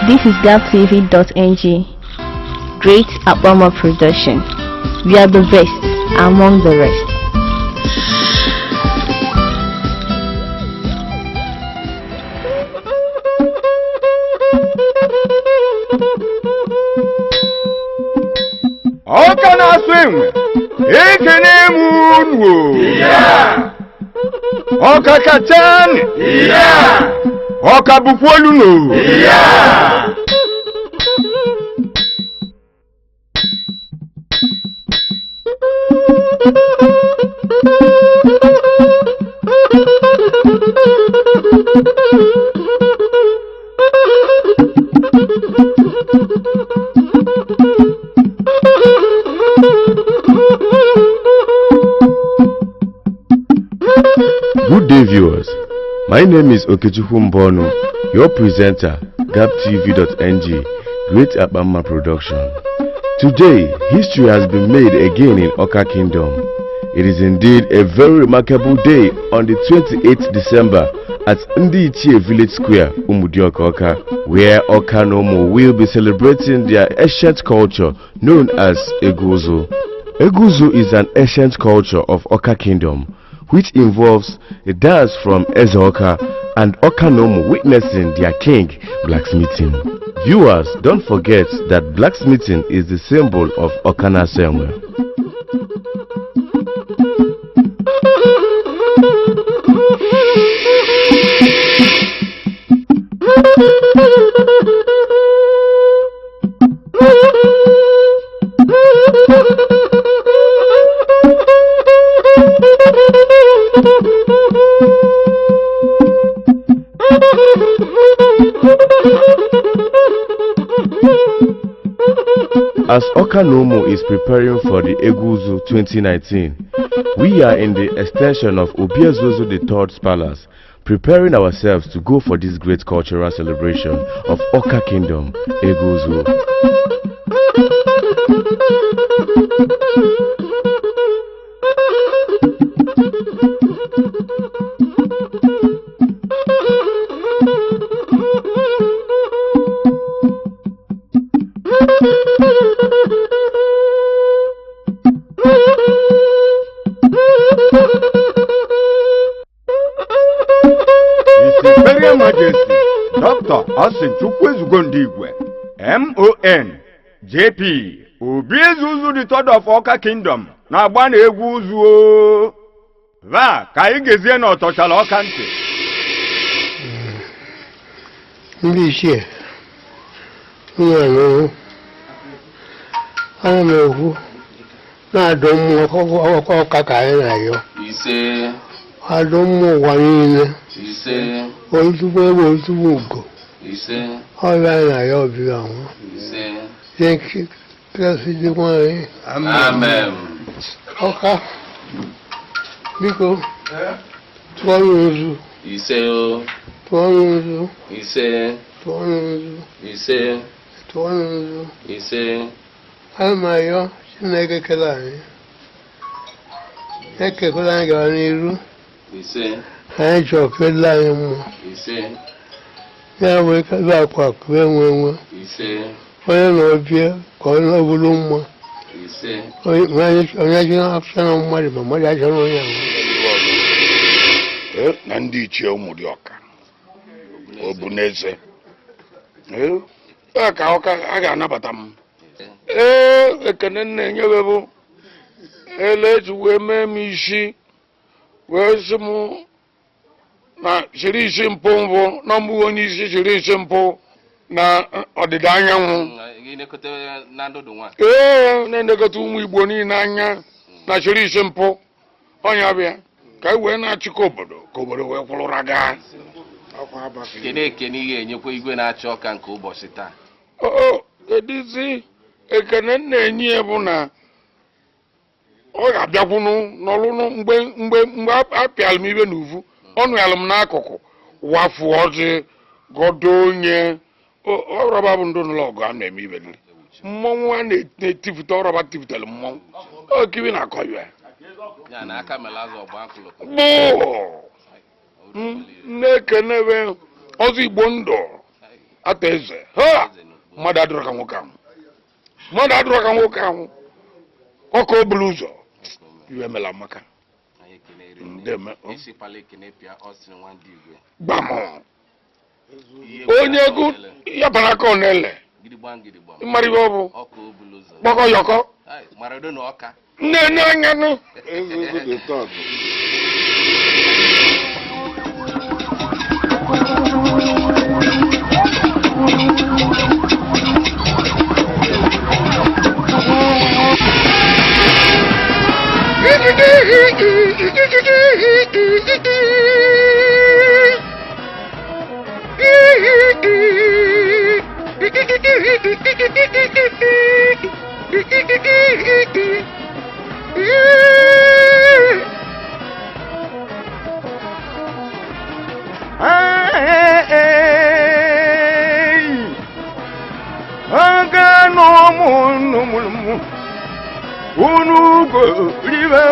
This is gaptv.ng. Great Abama Production. We are the best among the rest. Ọka na-asụ enwe, ekene m unu o. Ọka kachanị, ọka bụkwa olu no. Good day, viewers. My name is Okechukwu Mbonu, your presenter, GapTV.ng, Great Abama Production. Today, history has been made again in Oka Kingdom. It is indeed a very remarkable day on the 28th December at Ndi Ichie Village Square, Umudioka Oka, where Oka Nomo will be celebrating their ancient culture known as Eguzo. Eguzo is an ancient culture of Oka Kingdom which involves a dance from Ezeoka and Okanomo witnessing their king blacksmithing. Viewers, don't forget that blacksmithing is the symbol of Okanasenwe. As Okanomo is preparing for the Eguzu 2019, we are in the extension of Obiezuzu III's palace, preparing ourselves to go for this great cultural celebration of Oka Kingdom, Eguzu. His Imperial Majesty Dr. Austin Chukwuezugo Ndigwe, MON, JP, Obi Ezuzu the third of Ọka Kingdom na-agba na egwu ụzụ o. Va ka anyị gezie na ọtọchala ọka ntị. Ndị ichie, unu anụrụ, ana m ekwu na-adọ mmụọ ọka ka anyị na-ayọ. Ise. Adọ mmụọ ụwa niile. Ise. Ozugbo egbe, ozugbo ugo. Ise. Ọbịa anyị na-ayọ ọbịa anwụ. Ise. Kesidikwa anyị. Amen. Ọka, biko, tụọrọ nzu. Ise o. Tụọrọ nzu. Ise. Tụọrọ nzu. Ise. Tụọrọ nzu. Ise. Ana m ayọ Chineke kele anyị, ekekwala anyị gara n'iru. Ise. Anyị chọrọ ka ele anyị mmụọ. Ise. Ya wee ebe akwa akụ enwe enwe. Ise. Onye na ọbịa ka ọ na-ebulu mma. Ise. Onye ji na-achọ na mmadụ ma mmadụ achọrọ onye ahụ. Na ndị ichie Ụmụdịọka Obuneze ka ọka a ga-anabata m. Ee, ekene nna enyebe bụ ele eji wee mee m isi wee sị m na chiri isi mpụ mbụ na mbụ onye isi chiri isi mpụ na ọdịda anyanwụ. Gị na ndụdụ nwa. Ee, na-elekọta ụmụ Igbo niile anya na chiri isi mpụ ọnya bịa ka e wee na-achịkọ obodo ka obodo wee kwụrụra gaa. Kene ekene ị ga-enyekwa igwe na-achị ọka nke ụbọchị taa. Oo, kedizi ekene m na-enye ya bụ na ọ ga-abịakwunu n'ọlụnụ mgbe mgbe mgbe apịalụ m ibe n'uvu, ọ nụyalụ m n'akụkụ wafu ọjị gọdo onye ọrọba bụ ndụ n'ụlọ ọgụ a na-eme ibe nri mmọnwụ a na-etifute ọrọba tifutelu mmọnwụ okibi na-akọ ya. Ya na aka mere azụ ọgba nkụlụ. Gboo na-ekenebe ọzọ Igbo ndụ. Ata eze ha mmadụ adịrọ ka nwoke ahụ, mmadụ adịrọ ka nwoke ahụ. Ọka o buru ụzọ iwe emela amaka. Anyị ekene rinne. Ndeme, o. Esikwala ekene pịa Austin Nwandigwe. Gbam. Ihe Onye bụ egwu aka ọ na-ele. ya bara aka ọ na-ele. Gidigbam gidigbam. Ịmara ihe ọ bụ. Ọka obulu ụzọ. Kpọkọ yọkọ. Ai, Maradona ọka. Nne nne anya nụ. Ezuzu the third. Aga n'ụmụ unu goribe.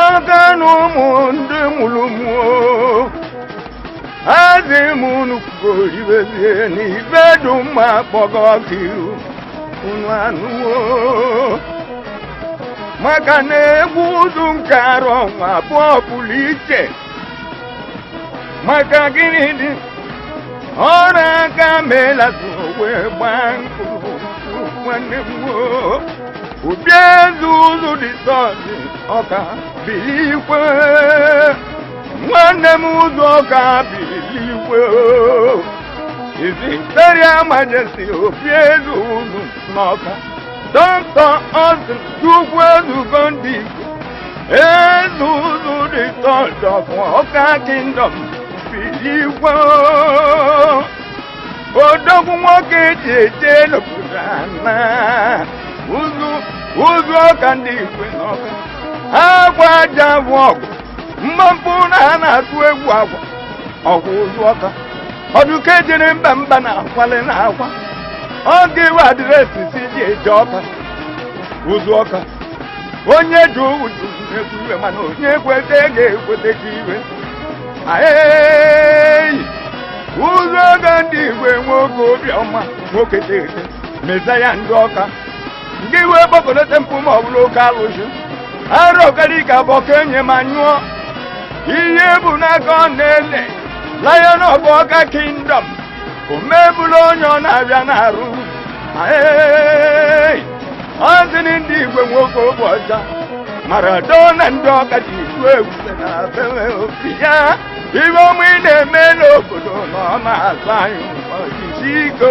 Aga n'ụmụ ndị mụrụ mụ azị m unu goribezie n'ibe dum ma kpọgọ kiru unu anụwo maka na egwu ụzụ nke arọ nwa abụọ pụrụ iche. Maka gịnị dị ọrụ aka meela wee gbaa mkpụrụ nwanne m o. Obi eze ụzụ dị sọdị ọka bilikwe, nwanne m ụzọ ọka bilikwe. His Imperial Majesty Obi eze ụzụ n'ọka, Dr. Austin Chukwu Ezugo ndị Igbo, eze ụzụ dị sọdị ọka Kingdom bilikwe. Odogwu nwoke ji eje n'obodo ana ụzụ ụzụ ọka ndị igwe n'ọka agwa aja bụ ọgụ mmapụ na a na-atụ egwu agwa ọgwụ ụzụ ọka ọdụka ejere mba mba na akwali na akwa ọga iwe adreesị si ji eje ọka ụzụ ọka onye ji ụjụ na-ekwu iwe mana onye ekwete ga-ekwete ka iwe aeyi ụzọ ọka ndị igwe nwoke obiọma nwoke teghete mezaya ndị ọka ndị iwe gbakọlete mpụ ma ọ bụrụ oke alụsị arọkarika bụ ka enye ma nyụọ ihe bụ n'aka ọ na-ele Lion of Ọka Kingdom omebụla onye ọ na-abịa na-arụ ọzịnị ndị igwe nwoke obi ọcha Maradona ndị ọka ji tụọ egwu na be obi ya ihe ọma ị na-eme n'obodo na ọma azụ anyị ọchịchị ike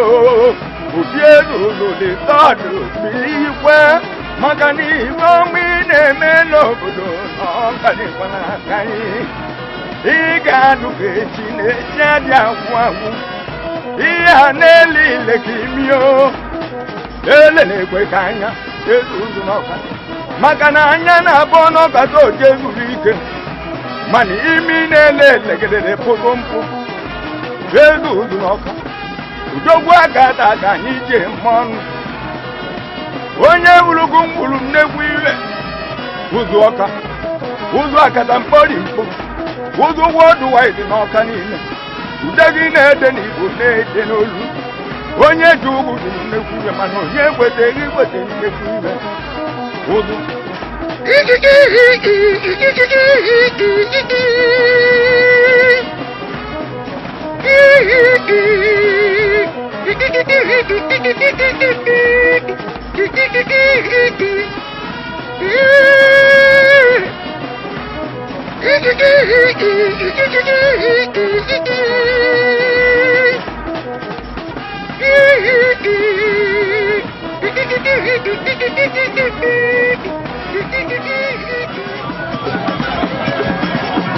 obi elu dị tọdụ ikwe maka na ihe ọma ị na-eme n'obodo na ọka dịkwa n'aka anyị ị ga-anụ ka echi na echi adị agwụ agwụ ihe a na-ele ile ka imi o ele na-ekwe ka anya ezu ụzụ n'ọka maka na anya na-abụ n'ọkata oje zuru ike mana imi na-ele elegedere pụrụ mpụ ezu ụzụ n'ọka udogwu aka ata ka anyị ji eme ọnụ onye wurugo ngwuru nnekwu iwe ụzụ ọka ụzụ akata mkpọri mkpọ ụzụ wọdụ waịdị n'ọka niile ude gị na-ede n'igbo na-ede n'olu onye ji ugwu juru nnekwu iwe mana onye ekweteghị ikwete nnekwu iwe ụzụ.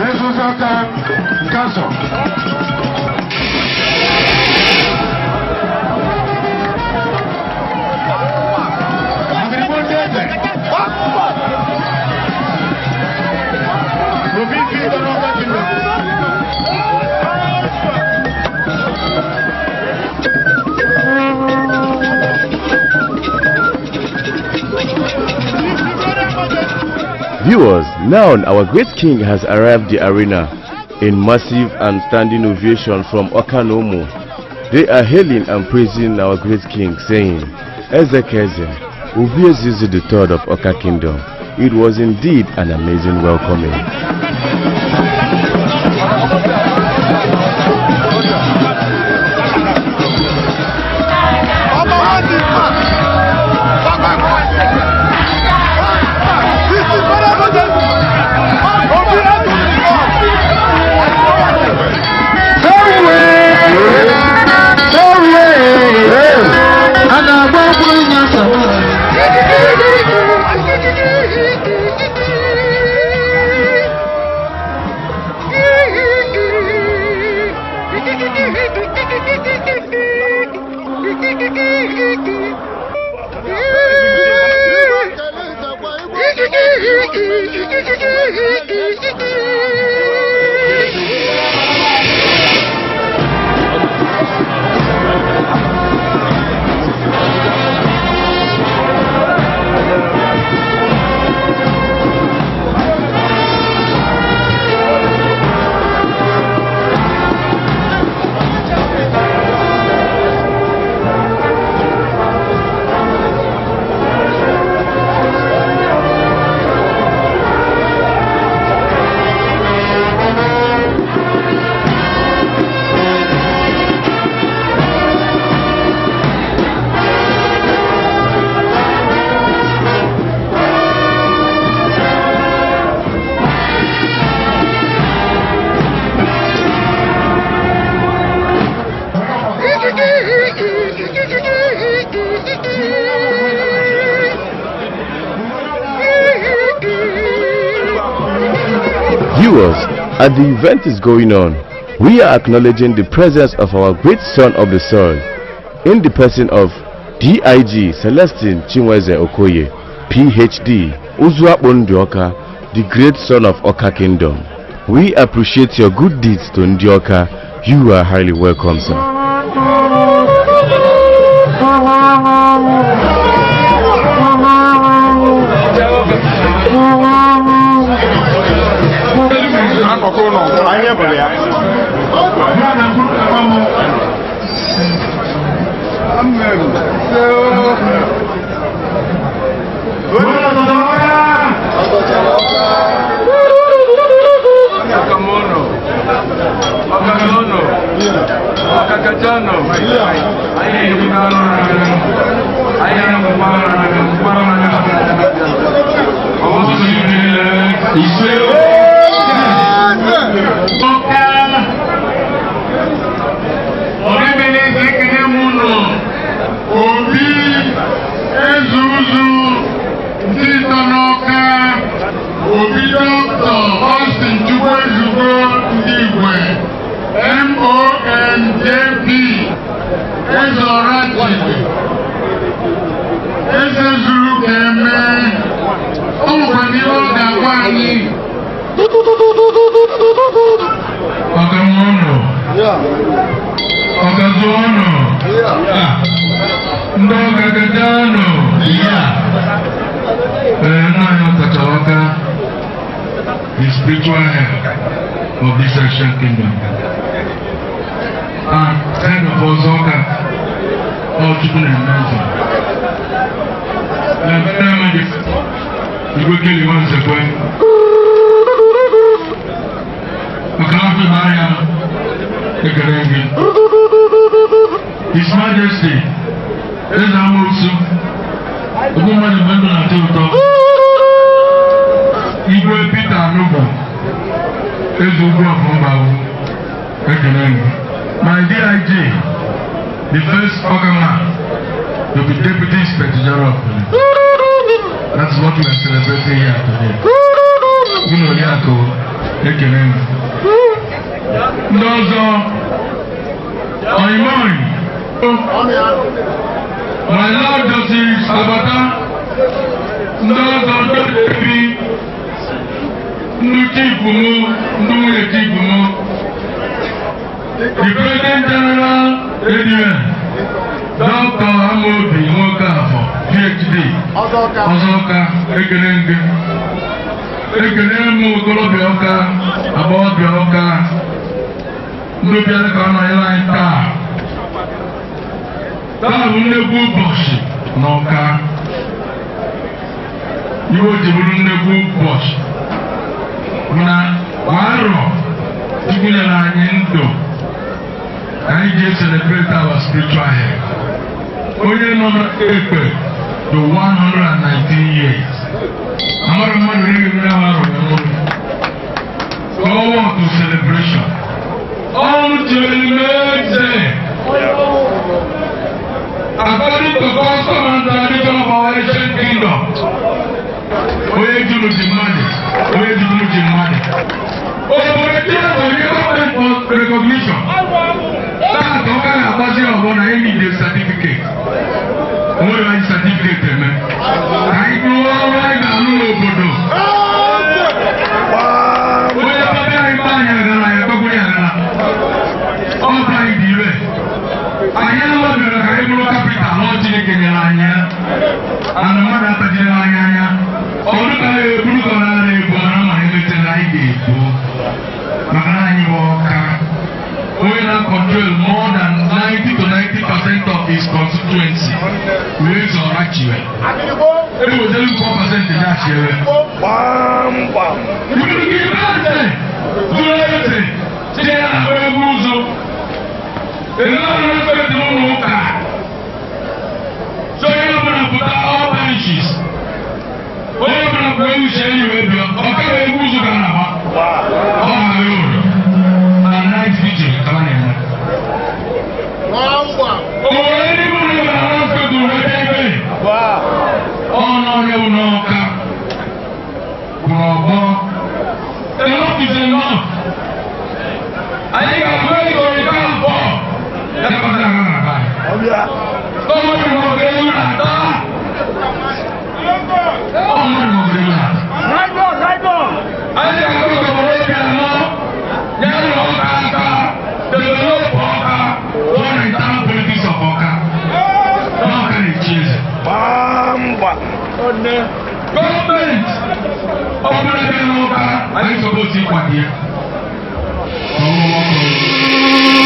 Ezuzu ọka nke asọ. Agịrịgbo ndị eze. Obi fi dọrọ ọka Kingdom. Viewers, now our great king has arrived the arena in massive and standing ovation from Okanomo. They are hailing and praising our great king, saying, Ezekeze, Obi Ezuzu the third of Oka Kingdom. It was indeed an amazing welcoming. Viewers, as the event is going on, we are acknowledging the presence of our great son of the soil in the person of DIG Celestine Chinweze Okoye, PhD, Uzuakpo Ndioka, the great son of Oka Kingdom. We appreciate your good deeds to Ndioka. You are highly welcome, sir. Anyị bụrụ ya. Obi Ezuzu ndị nọ n'Ọka, Obi Dọkịta Austin Chukwuezugo ndị Igwe, MONJP, Eze Ọrachibe, Eze zuru ka eme, o nwekwara ihe ọ ga-agwa anyị. Ọkamọnụ, ọkazuọnụ, ndị ọkakatanụ, ee, nna anyị ọkacha Ọka, the spiritual head of this ancient kingdom and head of Ọzọka, ọ Chukwu na-eme eze. Na Imperial Majesty, Igwe Kelly Nwanzekwe, maka afọ ịgba ya ekele gị. His Majesty, Eze Amosu, ogbu mmadụ mgbe ndụ na-atọ ụtọ, Igwe Peter Anubu, Eze Ugwu Ọfụmbawu, ekele gị. My DIG, the first Okama to be Deputy Inspector General of Police. That's what we are celebrating here today. Gị na Oriakụ, ekele gị. Ndị ọzọ, Oimoi, My Lord Justice Abata, ndị ọzọ, ndị ebi, ndị chief mụ, ndị nwunye chief mụ, the President General ADN, Dr. Amobi Nwokafọ, PhD, Ọzọka, ekele gị. Ekele m okorobịa Ọka, agbọghọbịa Ọka, ndị bịara ka ọ nọnyere anyị taa. Taa bụ nnekwu ụbọchị n'Ọka. Ihe o ji bụrụ nnekwu ụbọchị bụ na kwa arọ Chukwu nyere anyị ndụ ka anyị ji celebrate our spiritual head. Onye nọ n'ekpe dị 119 years. Amara mmadụ ihe ga-eme ahụ arọ ya nwoke. Go on to celebration. Ọnụ chere eze. According to custom and tradition of our ancient kingdom, onye juru ji mmadụ, onye juru ji mmadụ. Obodo ndị ahụ nwere government for recognition. Taa ka ọ gaghị agbazi ọgbọ na enyi the certificate. O nwere anyị certificate eme. Anyị rụọ ọrụ anyị ga-arụ n'obodo. Onye ọbịa anyị gba anyị agara, anyị agbagburu ya agara. Ọ bụ anyị dị ire. Anyị alọbịara ka anyị bụrụ capital ọ Chineke nyere anyị ya. Ana mmadụ atajiri anyị anya. Ọrụ ka anyị eburu ka ọ nara ebu mara ma emechara anyị ga-ebu. Maka na anyị bụ Ọka. Onye na-control more than 90 to 90% of his constituency wee zọrọ chiwe. Ewezelu 4% ya chiwe. Eze zuru eze tie ya na egwu ụzọ. Ezinụlọ na-ekpe dị n'ụlọ ụka. So onye ọbụla pụta all parishes. Onye ọbụla bụ ewu si enyi wee bịa, ọ ka bụ egwu ụzọ ka a na-agba. Ọ ha ụlọ. Na night vigil ka a na-eme. O nwere ndị bụ na na hospital wee bịa ebe. Ọ nọ onye bụ n'Ọka. Kwụrụ ọgbọ. Enough is enough. Anyị ga-abụ ego nke abụọ. Ya kpatara ha na be anyị. Ọmọdé mọ̀ pé ewu na-ata. Ọmọdé mọ̀ pé ewu na-ata. Anyị ga-abụ obodo obi anọ. Ya na Ọka aka. Develop Ọka. One internal politics of Ọka. N'Ọka na-echi eze. Gọọmenti ọbụla bịa n'Ọka, anyị suppose ịkwado ya. Ọwụwa ọkụ.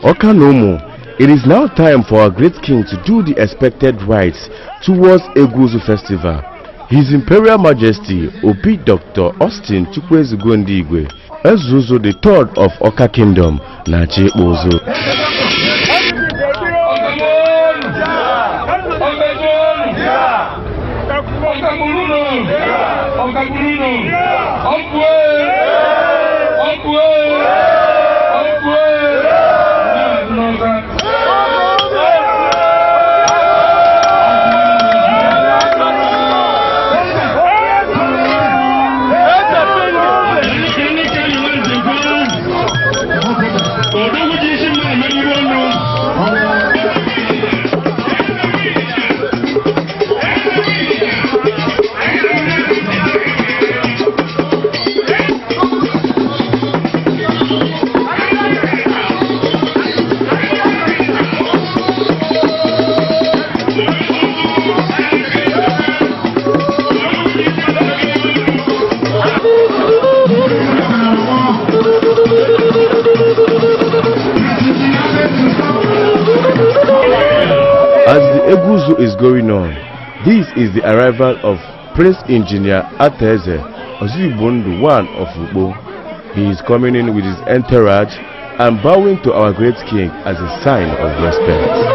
Okanomo, it is now time for our great king to do the expected rites towards Egwuzu Festival. His Imperial Majesty Obi Dr. Austin Chukwuezugo Ndigwe, Ezuzu the third of Oka Kingdom, na-achị ịkpụ ụzụ. As the Eguzu is going on, this is the arrival of Prince Engineer Arthur Eze, Ozoigbondu I of Ukpo. He is coming in with his entourage and bowing to our great king as a sign of respect.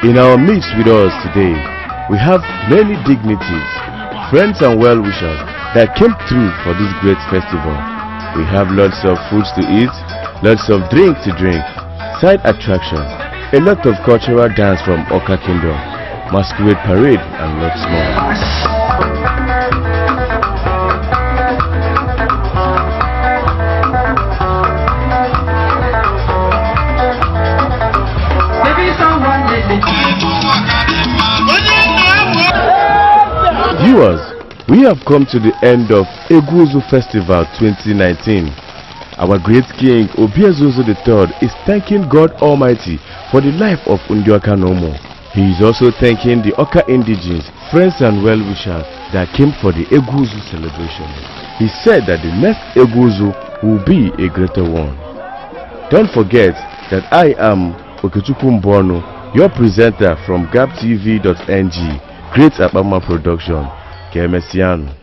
In our midst with us today, we have many dignities, friends and well-wishers that came through for this great festival. We have lots of foods to eat, lots of drink to drink, side attraction, a lot of cultural dance from Oka Kingdom, masquerade parade and lots more. Viewers, we have come to the end of Egwuzu Festival 2019. Our great king Obiezuzu III is thanking God Almighty for the life of Ndioka Nomo. He is also thanking the Oka indigenes, friends and well-wishers that came for the Egwuzu celebration. He said that the next Egwuzu will be a greater one. Don't forget that I am Okechukwu Mbonu, your presenter from gaptv.ng, Great Akpama Production. Ka emesịanụ.